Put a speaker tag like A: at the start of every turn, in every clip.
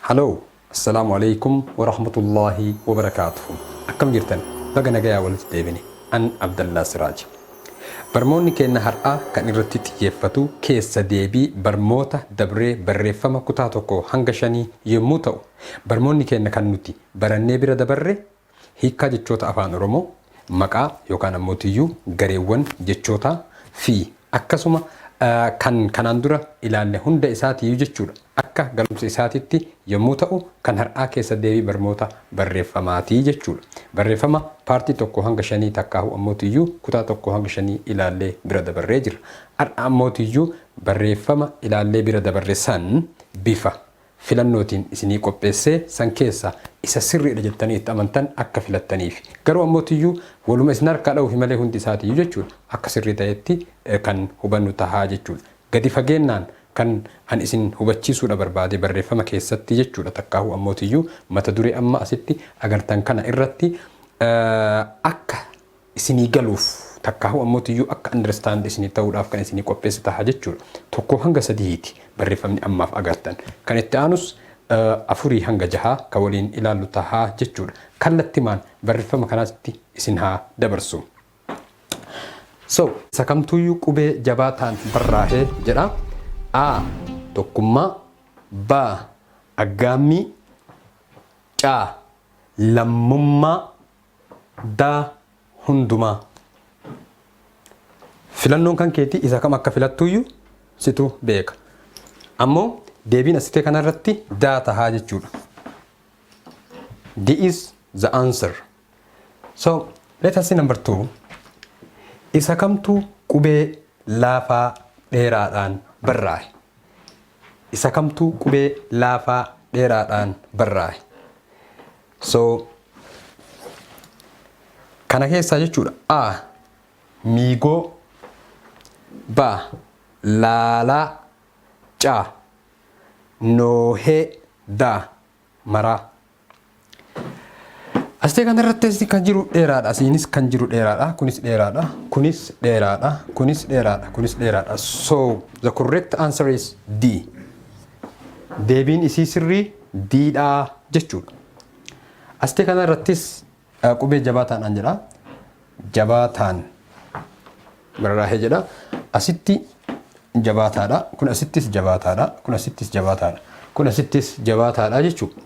A: Hello, Assalaamu Aleeykum Warahmatullaahi Wabarakaatuhu. Akkam jirtan? Baga nagayaa walitti deebine. An Abdallaa Siraaji. Barmoonni keenna har'aa kan irratti xiyyeeffatu keessa deebii barmoota dabree barreeffama kutaa 1 hanga shanii yommuu ta'u, barmoonni keenna kan nuti barannee bira dabarre hiikkaa jechoota Afaan Oromoo, maqaa yookaan ammoo tiyyuu gareewwan jechootaa fi akkasuma kan kanaan dura ilaalle hunda isaatiiyyuu jechuudha akka galumsa isaatitti yommuu ta'u kan har'aa keessa deebii barmoota barreeffamaati jechuudha. Barreeffama paartii 1 hanga 5 takkaahuu ammoo tiyyuu kutaa 1 hanga 5 ilaallee bira dabarree jirra. Har'a ammoo tiyyuu barreeffama ilaallee bira dabarre san bifa filannootiin isinii qopheessee san keessa isa sirriidha jettanii itti amantan akka filattaniif. Garuu ammoo tiyyuu waluma isin harkaa dha'uufi malee hundi isaatiiyyuu jechuudha akka sirrii ta'etti kan hubannu tahaa jechuudha. Gadi fageennaan kan an isin hubachiisuudha barbaade barreeffama keessatti jechuudha takkaahuu ammoo tiyyuu mata duree amma asitti agartan kana irratti akka isinii galuuf takkaahuu ammoo tiyyuu akka understand isinii ta'uudhaaf kan isinii qopheesse taha jechuudha. 1 hanga 3ti barreeffamni ammaaf agartan. Kan itti aanus 4 hanga 6 kan waliin ilaallu tahaa jechuudha. Kallattimaan barreeffama kanaatti isin haa dabarsu. So, isa kamtuyyuu qubee jabaataan barraahee jedha. A. Tokkummaa. B. Aggaammii. C. Lammummaa. D. Hundumaa. Filannoon kan keetii, isa kam akka filattuyyuu situ beeka. Ammoo deebiin asitee kanarratti D tahaa jechuudha. D is the answer. So let us see number two. Isa kamtu qubee laafaa dheeraadhaan barraa'e? Isa kamtu qubee laafaa dheeraadhaan barraa'e? So kana keessaa jechuudha. A. Miigoo. B. Laalaa. C. Noohee. D. Maraa. Astee kanarratti kan jiru dheeraadha. Asiinis kan jiru dheeraadha. Kunis dheeraadha. Kunis dheeraadha. Kunis dheeraadha. Kunis dheeraadha. So the correct answer is D. Deebiin isii sirrii D dha jechuudha. Astee kanarrattis qubee jabaataan jedha. Jabaataan barraa'ee jedha. Asitti jabaataadha. Kun asittis jabaataadha. Kun asittis jabaataadha. Kun asittis jabaataadha jechuudha.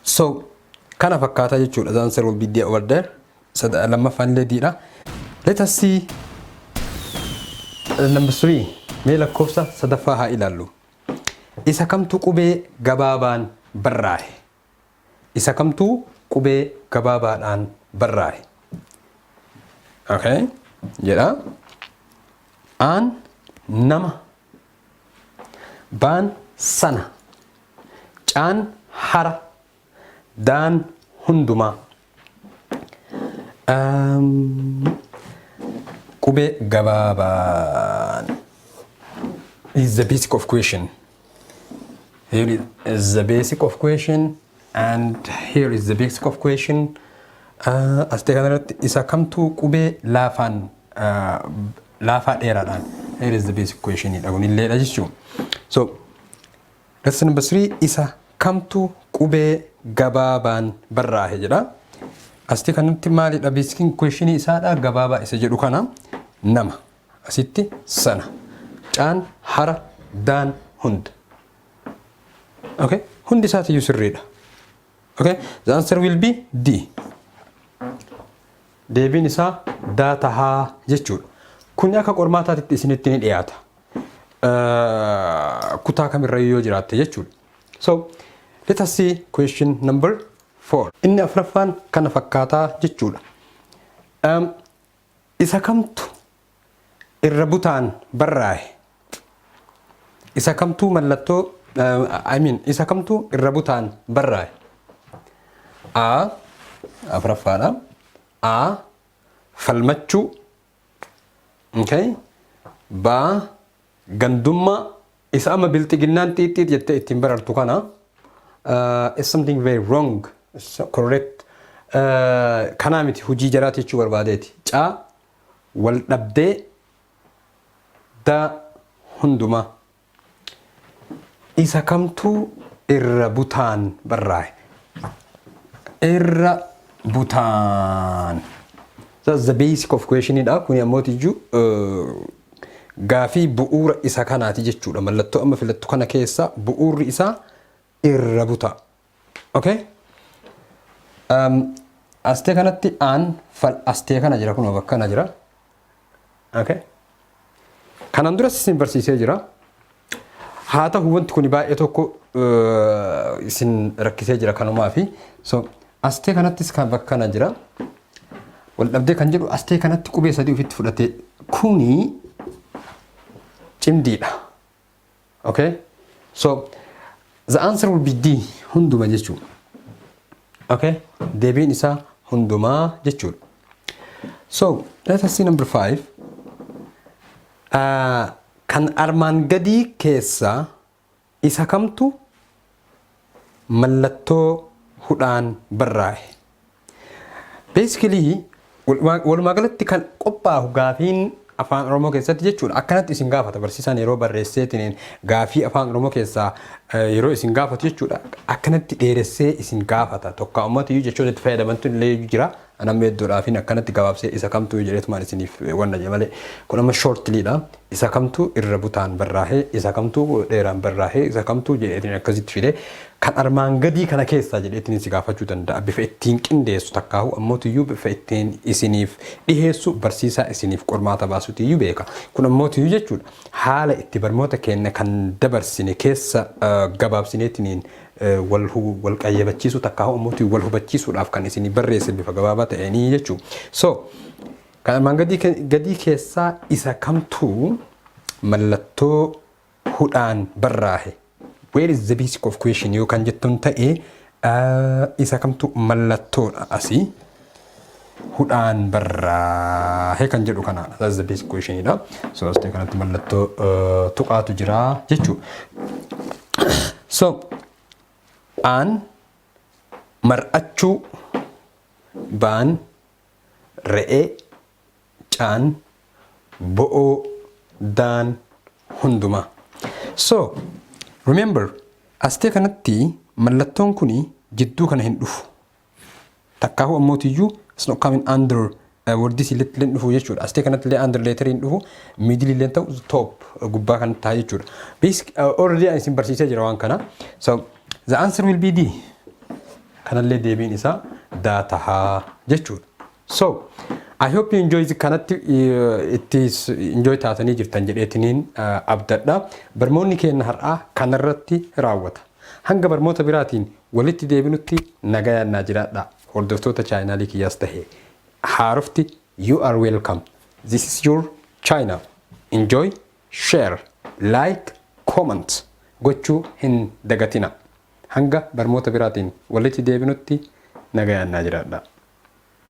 A: So kana fakkaata jechuudha. The answer will be D over there. Lammaffaan illee D dha. Let us see number three. Mee lakkoofsa sadaffaa haa ilaallu. Isa kamtu qubee gabaabaan barraa'e? Isa kamtu qubee gabaabaadhaan barraa'e? Okay. Jedha. Aan nama. Baan sana. Caan hara. Daan hundumaa. Qubee gabaabaan is the basic of question. Here is the basic of question and here is the basic of question. As ta'e kanarratti isa kamtu qubee laafaan laafaa dheeraadhaan? Here is the basic question dha, kunilleedha jechuun. So lesson number three, isa kamtu qubee gabaabaan barraa'e jedha. Asitti kanatti maalidha basic question isaadha? Gabaabaa isa jedhu kana, nama, asitti sana, caan hara, daan hunda. Okay, hundi isaatiyyuu sirriidha. Okay, the answer will be D. Deebiin isaa D tahaa jechuudha. Kun akka qormaataatti isinitti ni dhiyaata. Kutaa kamirra yoo jiraatte jechuudha. So let us see question number four. Inni afuraffaan kana fakkaataa jechuudha. Isa kamtu irra butaan barraa'e? Isa kamtuu mallattoo, I mean, isa kamtuu irra butaan barraa'e? A, afuraffaadha. A, falmachuu. Okay. B, gandummaa, isa amma bilxiginnaan xiixxiit jettee ittiin barartu kana, is something very wrong. It's not correct. Kanaa miti hojii jaraati jechuu barbaadeeti. C, wal dhabdee. D, hundumaa. Isa kamtuu Irra butaan barraa'e? Irra butaan. That's the basic of question dha. Kuni ammoo iyyuu gaafii bu'uura isa kanaati jechuudha. Mallattoo amma filattu kana keessa bu'uurri isaa irra buta. Okay? Astee kanatti aan fal astee kana jira, kunoo bakka kana jira. Okay? Kanaan duras isin barsiisee jira. Haa ta'u, wanti kun baay'ee tokko isin rakkisee jira kanumaafi. So astee kanattis kan bakka kana jira. Wal dhabdee kan jedhu astee kanatti qubee sadii ofitti fudhate, kuni cimdiidha. Okay? So the answer will be D, hunduma jechuudha. Okay? Deebiin isaa hundumaa jechuudha. So let us see number 5. Kan armaan gadii keessaa isa kamtu mallattoo hudhaan barraa'e? Basically, walumaa galatti kan qophaa'u gaafiin Afaan Oromoo keessatti jechuudha. Akkanatti isin gaafata barsiisaan yeroo barreesseetiin gaafii Afaan Oromoo keessaa yeroo isin gaafatu jechuudha. Akkanatti dheeressee isin gaafata. Tokko ummatiyyuu jechoota itti fayyadamantu illee jira. Anamma hedduudhaafin akkanatti gabaabsee isa kamtu jedheetumaan isiniif wanna jedhe malee. Kun amma shortly dha. Isa kamtu irra butaan barraa'ee, isa kamtu dheeraan barraa'ee, isa kamtu jedheetiin akkasitti fide, kan armaan gadii kana keessaa jedheetiin si gaafachuu danda'a. Bifa ittiin qindeessu takkaahu ammootiyyuu bifa ittiin isiniif dhiheessu barsiisaa isiniif qormaata baasutiyyuu beeka. Kun ammootiyyuu jechuudha, haala itti barnoota keenya kan dabarsine keessa gabaabsineetiniin wal qayyabachiisuu takkaahu ammootiyyuu wal hubachiisuudhaaf kan isinii barreesse bifa gabaabaa ta'eenii jechuudha. So kan armaan gadii keessaa isa kamtuu mallattoo hudhaan barraahe? Where is the basic of question yoo kan jettuun ta'e, isa kamtu mallattoodha asii hudhaan barraahe kan jedhu kanaadha. That's the basic question dha. So asii kanatti mallattoo tuqaatu jira jechuudha. So aan mar'achuu, baan re'ee, caan bo'oo, daan hundumaa. So remember, astee kanatti mallattoon kuni jidduu kana hin dhufu. Takkaahu ammootiyyuu it's not coming under wordis illee hin dhufu jechuudha. Astee kanatti illee under letter hin dhufu, middle illee ta'u, top gubbaa kan ta'a jechuudha. Basic already ani isin barsiisee jira waan kana. So the answer will be D. Kanallee deebiin isaa daa tahaa jechuudha. So I hope you enjoy, kanatti itti enjoy taatanii jirtan jedheetiniin abdadha. Barmoonni keenya har'aa kanarratti raawwata. Hanga barmoota biraatiin walitti deebinutti nagayaan naa jiraadha. Hordoftoota chaanaalii kiyyaas tahe haarofti, you are welcome. This is your channel. Enjoy, share, like, comment gochuu hin dagatina. Hanga barmoota biraatiin walitti deebinutti nagayaan naa jiraadha.